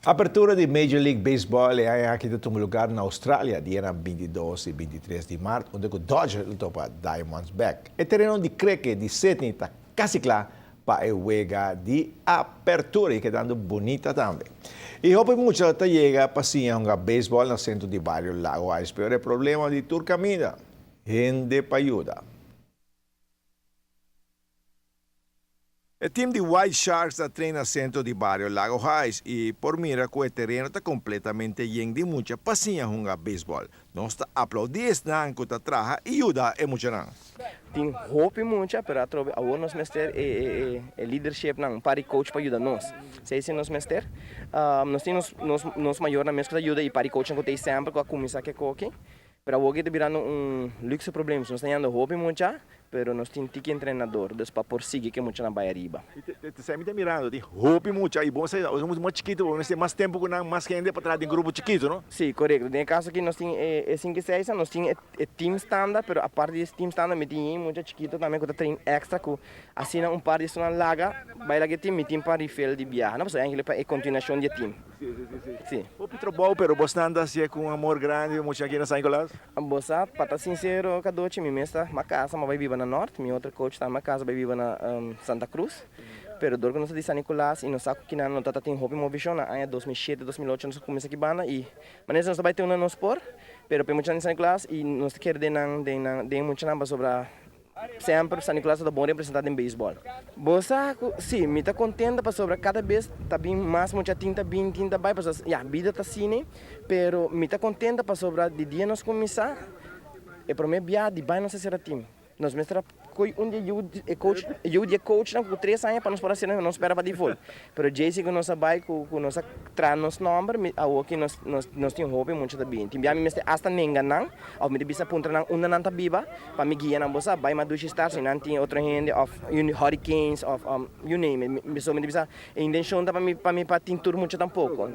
Apertura di Major League Baseball e aña aki ta tuma lugar na Australia dianan 22 y 23 di maart unda cu Dodgers lo topa Diamondback. E tereno di cricket di Sydney ta casi cla pa e wega di apertura y kedando bunita tambe. Y hopi mucha ta yega pa siña hunga baseball na centro di bario Lago Heights pero e problema di tur caminda, hende pa yuda. E team di White Sharks ta train na centro di bario Lago Heights y por mira cu e tereno ta completamente yen di mucha pa siña hunga baseball. Nos ta aplaudi esnan cu ta traha y yuda e muchanan. Tin hopi mucha, pero atrobe awor nos mester e e leadershipnan, un par di coach pa yuda nos. Esei si nos mester. Nos tin nos nos nos mayornan mes cu ta yuda y par di coachnan cu ta ei semper cu a cuminsa cu e coki. Pero awor ta birando un luxe problem. Nos ta yanda hopi mucha, pero nos tin tiki entrenador, dus pa por sigui ke muchanan bai ariba. Esei mi ta mirando, tin hopi mucha y bo sa ora mucha mas chikito bo mester mas tempo ku nan, mas hende pa traha den grupo chikito, no? Si, korekto. Den e kaso aki nos tin e sinku i seis, nos tin e team standaard, pero aparte di e team standaard mi tin yen mucha chikito tambe ku ta train extra ku asina un par di esunnan laga bai laga e team, mi tin pa refill di biaha, no? Pasobra eigenlijk pa e kontinuashon di e team. Si. Hopi trabou pero bosnan ta hacié cu un amor grandi mucha aki na San Nicolas. Bo sa, pa ta sincero Cadochi, mi mes ta ma casa, ma bay biba na Nort, mi otro coach ta ma casa bay biba na Santa Cruz, pero dor cu nos ta di San Nicolas y nos sa cu kinan no ta ta tin hopi movicion, na aña 2007, 2008 nos a cuminsa aki banda y manera nos ta bay te unda nos por, pero pa e muchanan di San Nicolas y nos ta kere den nan, den nan, den e muchanan pasobra. Semper San Nicolas ta bon representá den beisbòl. Bo sa ku si, mi ta kontento pasobra kada bes ta bin mas mucha tin ta bin, tin ta bai pasobra ya, bida ta asina, pero mi ta kontento pasobra di dia nos kuminsá e promé bia di bai nos a sera tim. Nos mester a koy un di e yu e coach e yu di e coachnan ku tres aña pa nos por a sera nos spera pa default. Pero djei ku nos a bai ku ku nos a traha nos nòmber mi awoki nos nos nos tin hopi mucha ta bini. Tin bia mi mester asta nenga nan òf mi ta bisa puntra nan unda nan ta biba pa mi guia nan bo sa bai Madushi Stars si nan tin otro hende òf Hurricanes òf you name it. So mi ta bisa e intenshon ta pa mi pa mi pa tin tur mucha tampoko.